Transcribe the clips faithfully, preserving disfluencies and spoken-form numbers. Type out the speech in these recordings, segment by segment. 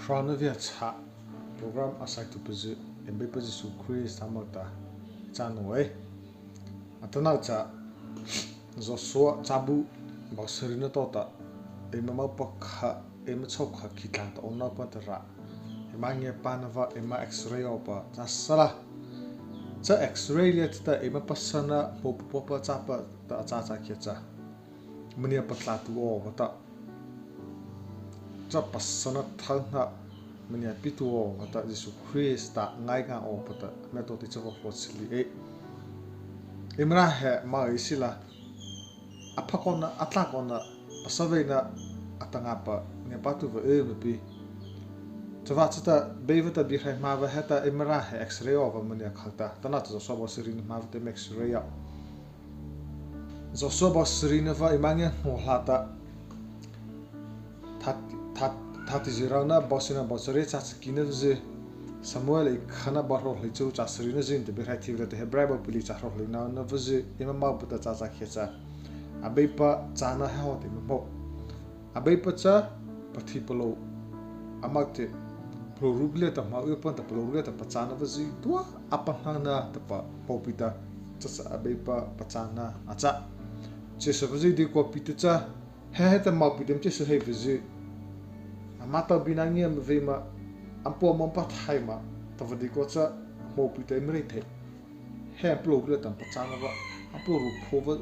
Hrona Viachhâh program a saituhpazy, eima Beipa Zisu Krista moh ta ei cha naoh ei. Atanoh cha Zawsua châbu, bâ sarina tawhta, eima moh pakha, eima chhôhkha khitlâh ta awnanopa ta râh, eima ngiapâna vâ eima X-ray awpa châ sala. Cha X-ray liata eima pasana hmo papuapa châpa ta a châ khiahta cha, maniah patlâhtuh awpa ta, cha pasana thana maniah pietuh awpa ta Zisu Krista ngainga awpa ta eima tawhta ei cha vaw tlôh chhih lei ei. Eima râh he moh ei sila, a pha kaw na, a tlâh kaw na, pasana veina, atanoh pa ngiapâtuhpa ei ma pi. Chavâta cha ta Beipa ta bie hrai ma vâ heta eima râh he X-ray awpa maniah khata, atanoh cha Zawsua bâ sarina ma vâta eima X-ray a, Zawsua bâ sarina vâ eima ngia hmô hlâta, thâtih, thâtih, thâtihzy rônah bâ sinah bâ charie châ chakina vâzy, Samuela ei khana bâ hrawh hlei charu châ sarina zy nata bie hrai thei vei ta, Hebrai bâ palih châ hrawh hleina na vâzy eima moh pa ta châ châ khiahta cha, Abeipa châna he hawti ma hmô. Abeipa cha pathipalôh, ama tei, palôhru liata moh ypa ta palôhru liata pachâna vâzy tua a pahnohna tahpa hmô pi ta, cha cha Abeipa pachâna a châ. Chyhsa vâzy deikua pi ta cha, he heta moh pi ta eima chyhsa hei vâzy, ama tao bie na ngia ma vei ma, ama pua ma ama pathaih ma, tahpa deikua cha hmô pi ta eima reih thei. He palôhru liata pachâna vâ, a palôhru pho vâ,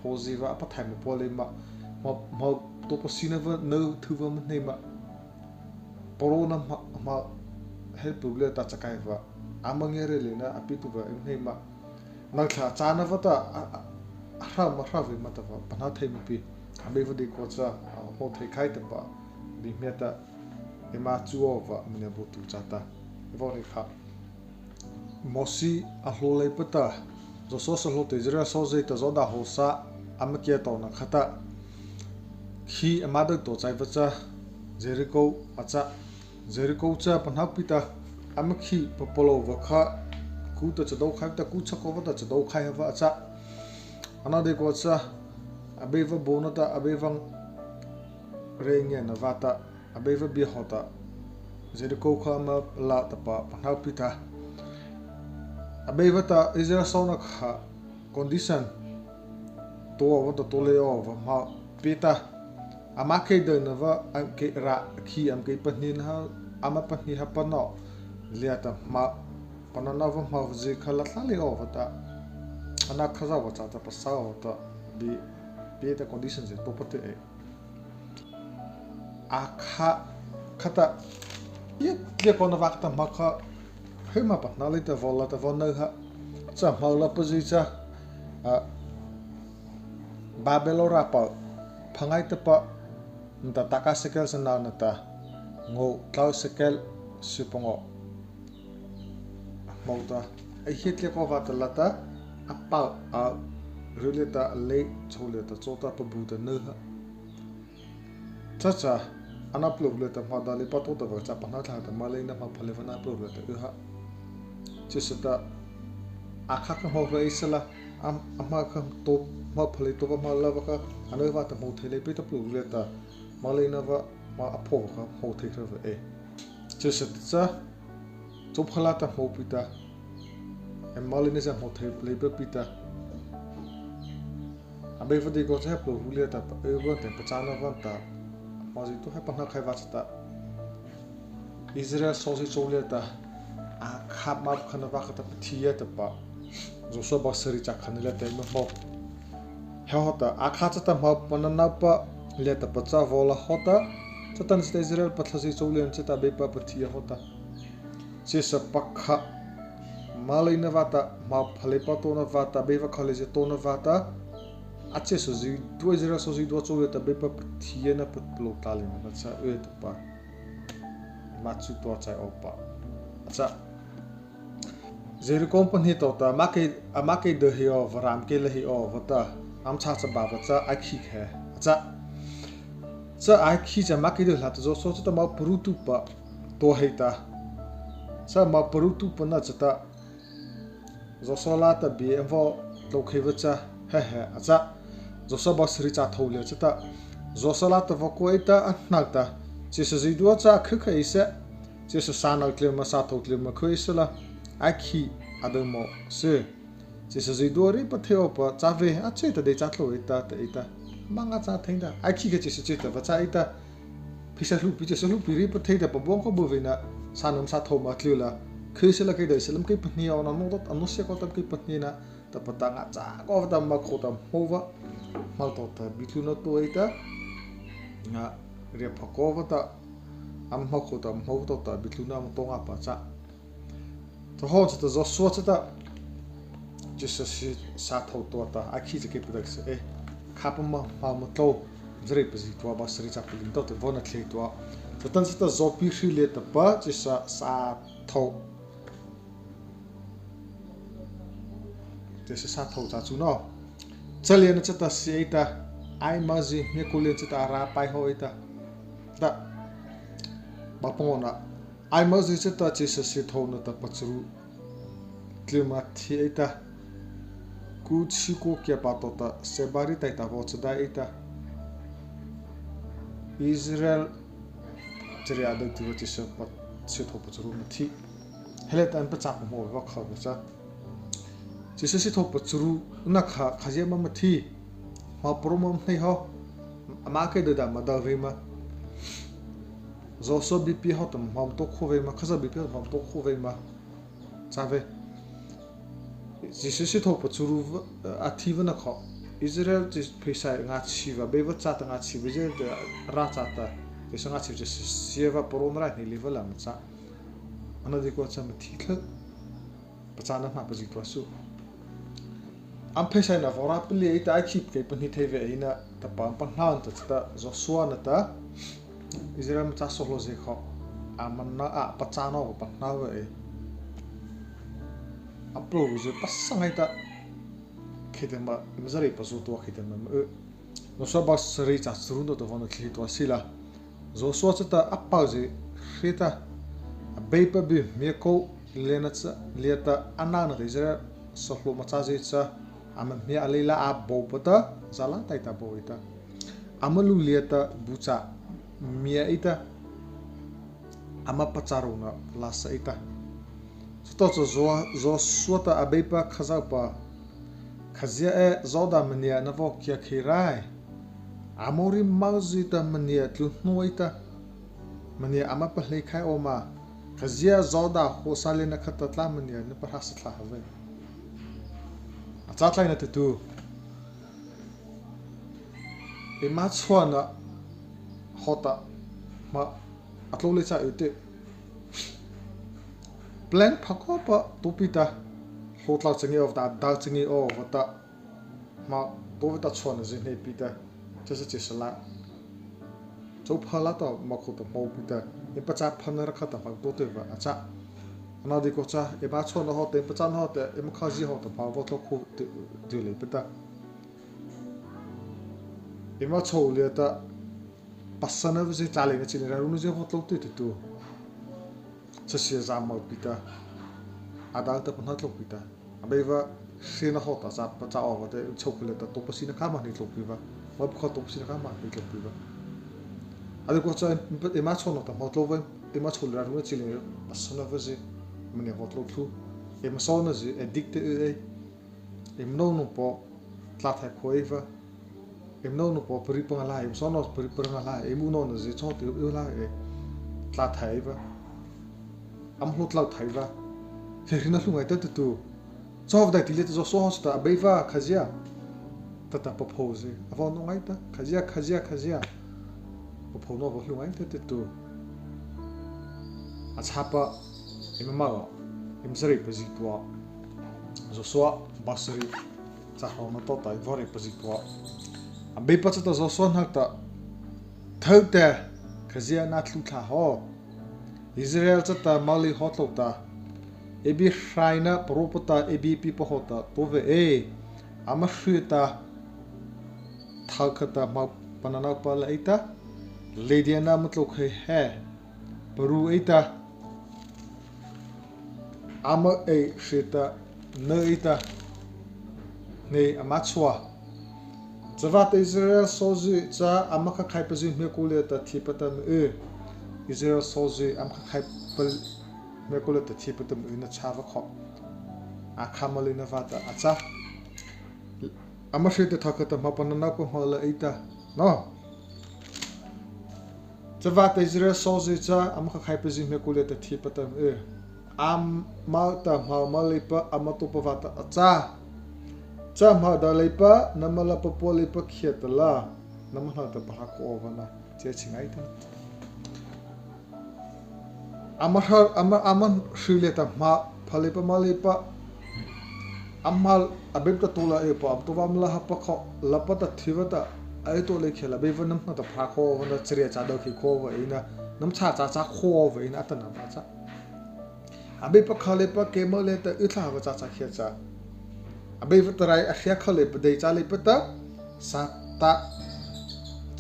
phozy vâ a pathaih ma pua lei ma, moh, moh to pasina vâ na thu vâ ma hnei ma, parona ma, ma, he palôhru liata chakaih vâ, ama ngia reih leina a pietuh vâ eima hnei ma, nothlahna châna vâta a, a, a hra ma hra vei ma tahpa pahno thei ma pi. Abeipa deikua cha a hmô thei khai tahpa, bie hmiata eima chu awpa maniah baotuh chata, ei vaw reih kha. Mawsi a hlao leipa ta, Zawsua sahlao ta Izarei sawzy ta Zawdâh hawsa ama kiah tawhna khata, khih ama dâh tua chaipa cha, Zeriko a châ. Zeriko cha pahno pi ta, ama khih papalôh vâ kha, ku ta chadô khai ta, ku chakaopa ta chadô khai hapa a châ. Ano deikua cha, Abeipa baona ta, Abeipa reih ngiana vâta, Abeipa bie hawhta, Zeriko kha ama la tahpa pahno pi ta, Abeipa ta Izarei sawzy kha condition tao awpa ta tao lei awpa hmô pi ta, ama kei dâh na vâ, ama kei râh khih ama kei pahnie na, ama pahnie hapa no, liata hmô, panano vâ hmôzy kha la tah lei awpa ta, ano Khazohpa châta pasa awpa ta, bie, bie ta condition zy tao pati ei. A kha, khata, ei tlyh kaw na vâta hmô kha, he ma pahno lei ta vaw la ta vaw na ha, cha hmô la pazy cha, a, Babylon râh pha, pha ngaitapa, nata taka sekel syno nata, ngôh tlao sekel sypangawh hmô ta, a he tlyh kaw vâta la ta, a pha, a, ru liata lei, chô liata chô ta pabu ta na ha. Cha cha, ano palôhru liata hmô dâh leipa tao ta vâ cha pahno thlâh ta moleina hmophalei vâna palôhru liata y ha. Chyhsa ta, a kha kha hmophalei sala, a, a hmô kha tao, hmophalei tao vâ hmô la vâ kha, ano vâta hmô thei leipa ta palôhru liata moleina vâ, hmô a pho vâ kha hmô thei hra vei. Chyhsa ta cha, chô pha la ta hmô pi ta, ei moleina cha hmô thei leipa pi ta, Abeipa deikua cha he palôhru liata pa, ei vâta pachâna vâta, hmôzy tao he pahno khai vâ chata, Izarei sawzy chô liata, a kha ma khana vâ khata pathi ei tahpa, Zawsua bâ sari châ khana liata eima hmô. He hawhta, a kha chata hmô pananopa liata pachâ vaw la hawhta, chatanachata Izarei pathazy chô liana chata Abeipa pathi ei hawhta. Chyhsa pakha, moleina vâta, hmophalei pataona vâta, Abeipa khaleizy taona vâta, a chyhsa zydua, Izarei sawzy zydua chô liata Abeipa pathi eina palôh tlâh lei ma na cha y tahpa, eima chu tua chai awpa a châ. Zeriko pahnie tawhta, ama kei, ama kei dâh hi awpa, râh ama kei la hi awpa ta, ama châ cha bâpa cha, a khih he a châ. Cha a khih cha ama kei dâh hlâta Zawsua chata ama parutuhpa tao heih ta, cha ama parutuhpa na chata, Zawsua lâta bie eima vaw tlôkhei vâ cha, he he a châ. Zawsua bâ sari châ thôh liata chata, Zawsua lâta vaw kua ei ta, a hnohta, Chyhsa zydua cha a khy khai ei sy. Chyhsa sâh no tlyma, sâh thôh tlyma khy ei sala, a khih a do mawh sy. Chyhsa zydua reih pathei awpa châ vei, a chyhta dei châ tlôh ei ta, tah ei ta. Ama ngâchhih thei ta, a khih kha chyhsa chyhta vâ châ ei ta. Pheisaih hluhpi, chyhsa hluhpi reih pathei ta, pabuangkha byuh vei na, sâh no sâh thôh ma tlyh la, khy ei sala kei dei sala, ama kei pahnie awna, ano ta, ano sia kaw ta ama kei pahnie na, tahpa ta ngâchhih kaw vâta ama kho ta hmô vâ, hmo tawhta bi tlu no tuah ei ta, ngâ, riahphah kaw vâta, ama hmo kho ta hmô tawhta bi tlu no ama tao ngâpa châ. Tahpa chata Zawsua chata, chyhsa sie sâh thôh tuah ta, a khih cha kei pata sy ei, khâpa ma hmo ma tlô, Izarei pazituhpa sari châ palih tawhta vaw na thlei tuah. Chatanachata zawpi hry liata pa, chyhsa sâh thôh Chyhsa sâh thôh châ chu no. Cha liana chata sie ei ta, eima zy hmiakô liana chata a râh pie haw ei ta. Ta, ba pangawna, eima zy chata chyhsa sie thôh nata pacharu tlyma thi ei ta. Ku chi ko kiapa tawhta Sebari taihta vaw chadai ei ta. Izarei chariah a do tyhpa chyhsa pa, sie thôh pacharu ma thi. He liata eima pachâ pahmaoh vei va kha vei cha. Chyhsa sie thôh pacharu na kha, khazia ma ma thi. Hmo paro ma ma hnei haw. Ama kei dei ta ma do vei ma. Zawsua biepi haw ta hmo ma tao khao vei ma, Khazoh biepi haw ta hmo ma tao khao vei ma. Châ vei. Chyhsa sie thôh pacharu vâ, a thi vâna kha. Izarei chi pheisaih ngâchhih vâ, beipa châta ngâchhih vâ, Izarei ta râh châta. Chyhsa ngâchhih, chyhsa sie vâ, paro na râh hnei leipa la ma châ. Ano deikua cha ma thi thlei. Pachâna ma pazituh su. Ama pheisaih na vaw râh pali ei ta, a khih kei pahnie thei vei ei na, tahpa ama pahno ta chata, Zawsua nata, Izarei machâ sahlaozy kha, ama na a pachâ no vaw pahno vei ei. Ama palôhzy pasang ei ta, khei ta ma, eima Izarei pazutuh khei ta ma, ma, e. Zawsua bu sari châ charu nata vaw na thlei tuah sila. Zawsua chata a pazy hry ta, Abeipa bie hmiakô liana châ, liata a nano ta Izarei sahlao machâzy cha, ama hmia a lei la a bao pa ta, zâlâ taihta bao ei ta. Ama lu liata bu cha mia ei ta. Ama pachârôhna lâsa ei ta. Chatawhcha Zawsua ta, Abeipa Khazohpa, khazia ei Zawda maniah na vaw kiakhei rai? Amori mozy ta maniah tlyh no ei ta, maniah ama pahleikhai aw ma? Khazia Zawda hawsala na khata tlâ maniah na pahrâsa thlâh ha vei? A châ tlaina tutu, eima chhuahna hawhta ma a tlô lei cha y teh. Plan pha kawpa taopi ta, hlao tlao changi awpa ta, dao changi awpa ta, ma taopi ta chhuahna zy hnei pi ta, chyhsa chyhsa la, chô pha la ta ma kho ta hmô pi ta, eima pachâ phana rakha ta ma tao teh vâ a châ. Ano deikua cha, eima chhuahna hawhta, eima pachâna hawhta, eima khazia hawhta ma vaw tlô khao teh, teh leipa ta. Eima chô liata, pasana vâzy, châleina china, riahraona zy vaw tlô teh tutu. Chyhsa sie zâ ma pi ta. A dao ta pahno tlô pi ta. Abeipa hriena hawhta cha pachâ awpa ta, chô kha liata tao pasina kha ma hnei tlô pi vâ. Vaw pakha tao pasina kha ma hnei tlô pi vâ. Ano deikua cha, eima chô nata ma tlô vei, eima chô liata riahraona china, pasana vâzy, maniah vaw tlô tluh. Eima sawnazy, addict teh y ei. Eima nô nô paw, tlâ thai khao ei vâ. Eima nô nô paw, pari pangala, eima sawna pari pangala, eima u nô na zy chô teh y la ei. Tlâ thai ei vâ. Ama hlao tlao thai vâ. He hriena hluh ngaita tutu. Châ awpa daihti liata Zawsua hawhta, Abeipa khazia? Tahta paphôzy a vaw no ngaita, khazia, khazia, khazia? Paphô no vaw hluh ngaita tutu. A châpa, eima ma, eima Izarei pazituh. Zawsua bu sari châ hrawhna tawhta eima Izarei pazituh. Abeipa chata Zawsua nata, Tho teh, khazia na tlu thlâh haw? Izarei chata moleina hawhta, ei bie hraina parao pa ta, ei bie pipa hawhta tao veih ei. Ama hry ta, thokha ta ma pananopa la ei ta, leidiana ama tlôkhei he, paru ei ta, ama ei hry ta, na ei ta, hnei ama chhuah. Chavâta Izarei sawzy cha ama khakhaipazy hmiakô liata thipa ta ma y. Izarei sawzy ama khakhaipa hmiakô liata thipa ta ma ei na châ va kho, a kha moleina vâta a châ. Ama hry ta thokha ta hmo panano pa hmo la ei ta, no. Chavâta Izarei sawzy cha ama khakhaipazy hmiakô liata thipa ta ma ei, ama ta hmo moleipa ama taopa vâta a châ. Cha hmo doleipa nama la papua leipa khiahtala nama hnohta pahrâ khao aw va na, chi chi ngaita. Ama hry, ama, ama hry liata hmo phaleipa moleipa, ama Abeipa ta tao la ei pa, ama tao va ama la ha pa kho, lapa ta thi vâta, a ei tao lei khiahtala Abeipa nama hnohta pahrâ khao aw va na, chariah cha do khei khao aw va ei na, nama chhâ cha châ khao aw va ei na, atanoh a châ. Abeipa kha leipa keimo liata y thlâh ha va châ châ khiah cha, Abeipa ta rai a hria kha leipa dei châ leipa ta, Sâtâ,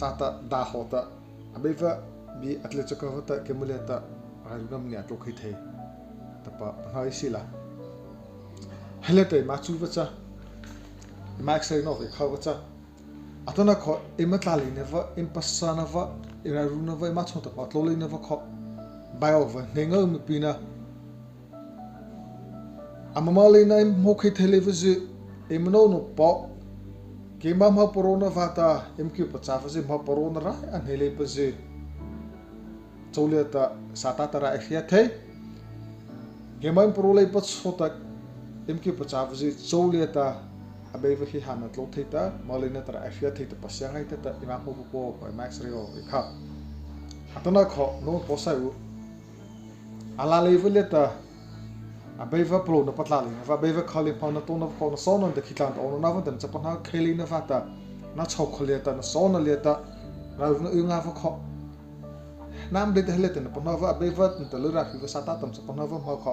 Sâtâ dâh hawhta, Abeipa bie a tlai chakao vâta keimo liata rairuna mania tlôkhei thei tahpa pahno ei sila. He liata eima chu va cha, eima X-ray no va kha va cha, atanoh kho eima tlâh leina vâ, eima pasana vâ, eima rairuna vâ, eima chhao tahpa tlôh leina vâ kho, bai aw va, hnei ngâ ma pi na. Ama moleina eima hmô khei thei leipazy, eima nô nô paw, keima hmo paraona vâta eima kyhpachâ pazy, hmo paraona rai a hnei leipazy, chô liata Sâtâ ta rai a hria thei. Keima eima parao leipa chôta eima kyhpachâ pazy chô liata Abeipa hiehâhna tlôh thei ta, moleina ta rai a hria thei ta pasia ngaita ta, eima hmo papua pa, eima X-ray aw va ei kha. Atanoh kho nô paw sai u, a lâ leipa liata Abeipa palôh na patlâh leina vâ, Abeipa kha lei hmo na taona vâ kho, na sawna ta khih tlâh ta awnanopa ta na châ pahno khei leina vâta, na chhôhkha liata, na sawna liata rairuna y ngâ va kho. Nama dei ta he liata na pahno vâ, Abeipa ta lei rai hry vâ, Sâtâ ta châ pahno vâ ma kho.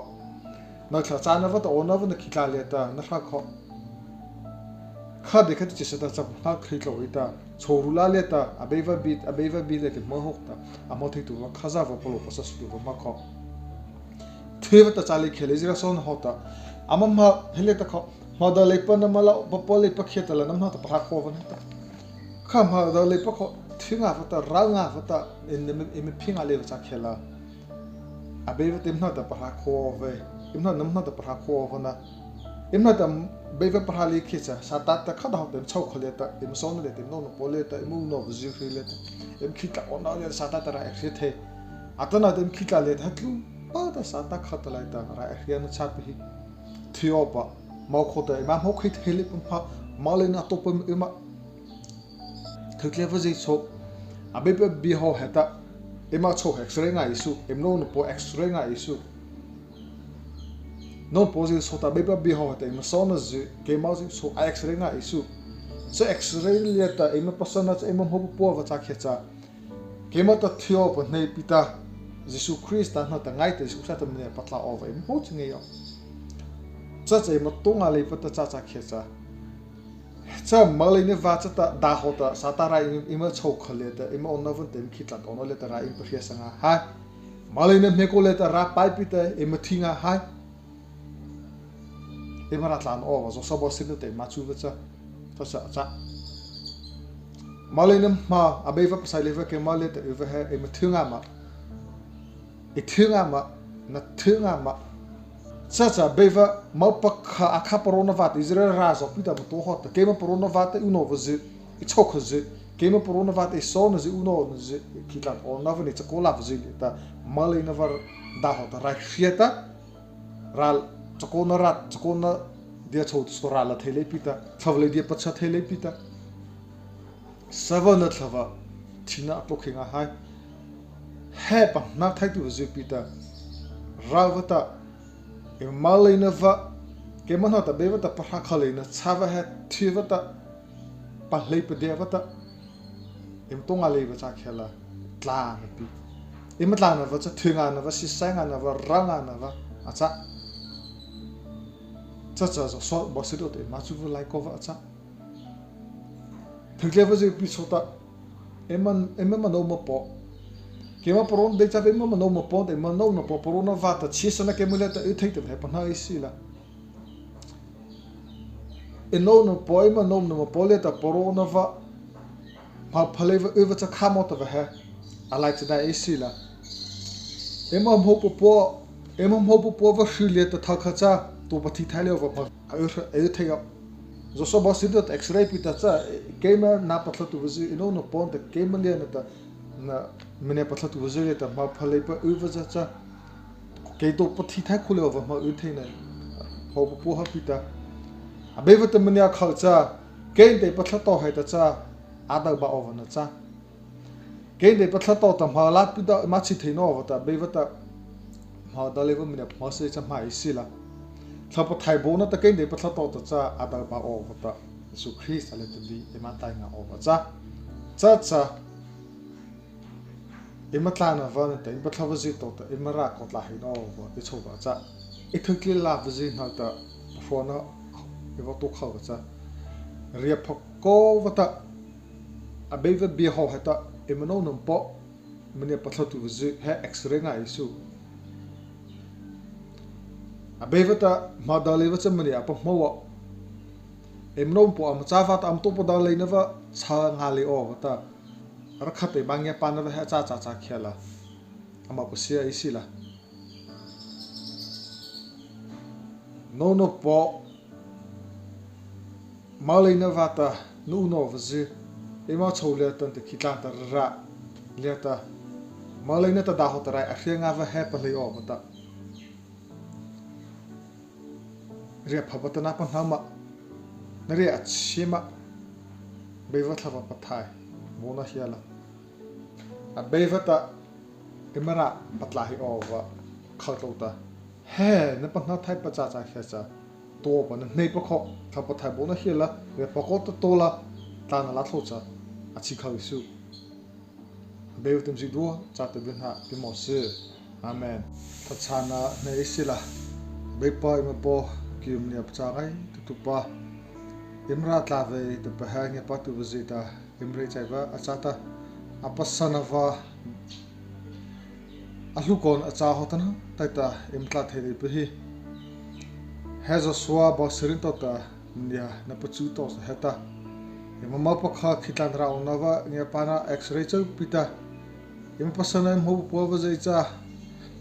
Na thlahchhâna vâta awnanopa na khih tlâh liata na hra kho, kha dei kha ta chyhsa ta châ pahno khei tlôh ei ta, chhôh ru la liata Abeipa bie, Abeipa bie liata hmo hawh ta, a hmô thei tuh vâ, Khazohpa palôh pasa su tuh vâ ma kho. Thi vâta châ lei khiahtala Izarei sawzy hnohta, ama hmo he liata kho, hmo doleipa nama la papua leipa khiahtala nama hnohta pahrâ khao aw va na ta, kha hmo doleipa kho thi ngâ vâta, rao ngâ vâta, eima, eima phi ngâ lei va châ khiahtala, Abeipa ta eima hnohta pahrâ khao aw va, eima hnoh, nama hnohta pahrâ khao aw va na. Eima hnohta Abeipa pahrâ lei khiah cha, Sâtâ ta kha dâh hawhta eima chhôhkha liata, eima sawna liata, eima nô nô paw liata, eima unawhpazy hry liata, eima khih tlâh awnanopa liata Sâtâ ta rai a hria thei. Atanoh ta eima khih tlâh liata ha tlupa ta Sâtâ khâ ta lai ta rai a hria na châ pi hih. Thi awpa, mo kho ta eima hmô khei thei leipa hmo, moleina a taopa eima, thokha leipazy chhao, Abeipa bie hawh heta, eima chhôh X-ray ngâ ei su, eima nô nô paw X-ray ngâ ei su, nô paw zy chhao ta Abeipa bie hawh heta eima sawnazy, keimozy chhao a X-ray ngâ ei su. Cha X-ray liata eima pasana cha eima hmô papua va châ khiah cha, keimo ta thi awpa hnei pi ta, Zisu Krista hnohta ngaita, Zisu Krista ta mania patlâh aw va eima hmô chi ngei aw. Cha cha eima tao ngâ leipa ta châ châ khiah cha, cha moleina vâ chata dâh hawhta Sâtâ rai eima, eima chhôhkha liata, eima awnanopa ta eima khih tlâh ta awnanopa liata rai eima pahriasa ngâ hai. Moleina hmiakô liata râh pie pi ta eima thi ngâ hai. Eima râh tlâh aw va, Zawsua bawsei nata eima chu va cha, cha cha cha, moleina hmo Abeipa pasai leipa keimo liata y vâ he, eima thi ngâ ma, ei thi ngâ ma, na thi ngâ ma. Cha cha Abeipa mo pakha a kha paraona vâta Izarei râh zawpi ta ama tao hawhta, keimo paraona vâta ei unawhpazy, ei chhôhkhazy, keimo paraona vâta ei sawnazy, unawhnazy, khih tlâh awnanopa nata ei chakao lâpazy liata, moleina vâ dâh hawhta rai hria ta, râh, chakaona râh, chakaona dia chhôh ta su râh la thei lei pi ta, thlahpa lei dia pachha thei lei pi ta, sapa nata thlahpa thina a tlôkhei ngâ hai. He pahno thai tuh vâ zy pi ta, râh vâta, eima moleina vâ, keimo hnohta Abeipa ta pahrâ khao leina châ vâ he, thi vâta, pahleipadia vâta, eima tao ngâ lei va châ khiahtala, tlâna pi, eima tlâna vâ cha, thi ngâna vâ, siesai ngâna vâ, rao ngâna vâ a châ. Cha cha Zawsua bawsei nata eima chu va lai kaw va a châ. Thokha leipazy pi chhao ta, eima, eima nô ma paw, keimo paraona dei châ vei, eima nô ma paw ta, eima nô ma paw paraona vâta thisasyh na keimo liata y thei ta vâ he pahno ei sila. Ei nô nô paw, eima nô nô ma paw liata paraona vâ, hmo phaleipa vâ y va cha khâ mawh ta vâ he, a lai cha dei ei sila. Eima hmopupua, eima hmopupua vaw hry liata thokha cha, to pathi thai leipa ma, a y, a y thei aw. Zawsua bâ siri ta X-ray pi ta cha, keima na pathlatuhpazy, eima nô nô pô ta keima liana ta, na, maniah pathlatuhpazy liata ma phaleipa ypa za cha, kei to pathi thai khao leipa ma y thei na, hmopupua ha pi ta. Abeipa ta maniah khoh cha, kei dei pathlato hai ta cha, a dao ba awpa na cha. Kei dei pathlato ta ma la pi ta ma chi thei nawpa ta, Abeipa ta ma dao leipa maniah ma sei cha ma ei sila. Thlahpa Pathaih baona ta kei dei pathlato ta cha a dao ba awpa ta, Zisu Krista liata bie eima tlai ngâ awpa cha. Cha cha, eima tlâna vâna ta, eima pathlapa zy to ta, eima râh kaw tlâ hei nawpa ei chô ba cha. Ei thei tlai leipa zy hnohta, pahrâna, ei vaw to khoh ba cha. Riahphana kaw vâta, Abeipa bie hawh heta, eima nô nô pô, maniah pathlatuhpazy he X-ray ngâ ei su. Abeipa ta ma dao leipa cha maniah a pahmô aw. Eima nô pô ama châ vâta ama to padao leina vâ cha ngâ lei awpa ta. Rakha tei ba ngiapâna vâ he cha cha cha khei la. Ama pasia ei sila. Nô nô pô, moleina vâta, nô nô vâzy, eima chô liata ta khitlâh ta râh liata, moleina ta dao ha ta rai a hria ngâ vâ he palei awpa ta. Riahphana ta na pahno ma, na riah a chi ma, Abeipa Thlahpa Pathaih baona hia la. Abeipa ta eima râh patlâh hih awpa khoh tlôh ta. He, na pahno thaipa cha cha khei cha. Topa na hneipa kha, Thlahpa Pathaih baona hia la, riahphana kaw ta to la, tlâna la tho cha, a chi khoh ei su. Abeipa ta eima zydua châta byhnâ pie mawh sy. Amen. Thlahchhâna hnei ei sila. Abeipa eima Paw, keima maniah pachâ ngaitatuhpa, eima râh tlâ vei tahpa he ngiapâtuhpazy ta, eima reih chaipa a châ ta, a pasana vâ, a hluhkawna a châ haw ta na, taihta eima tlâ thei leipa hih. He Zawsua bâ sari to ta, maniah na pachu to sa heta, eima mâ pakha khitlâh râh awna vâ ngiapâna X-ray chô pi ta, eima pasana eima hmopupua vâzy cha,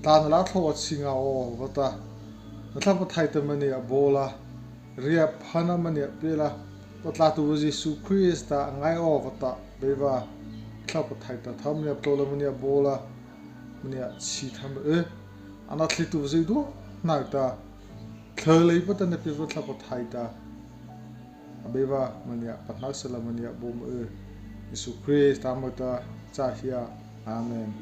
tlâna la tho a chi ngâ awpa ta, na Thlahpa Pathaih ta maniah bao la, riahphana maniah pie la, patlâhtuhpa Zisu Krista a ngai awpa ta, Abeipa, Thlahpa Pathaih ta tha maniah patlô la maniah bao la, maniah chi tha ma y. Ano thei leipa zydua hnohta, thei leipa ta na piepa Thlahpa Pathaih ta, Abeipa maniah pahno sala maniah bao ma y. Zisu Krista moh ta cha hia. Amen.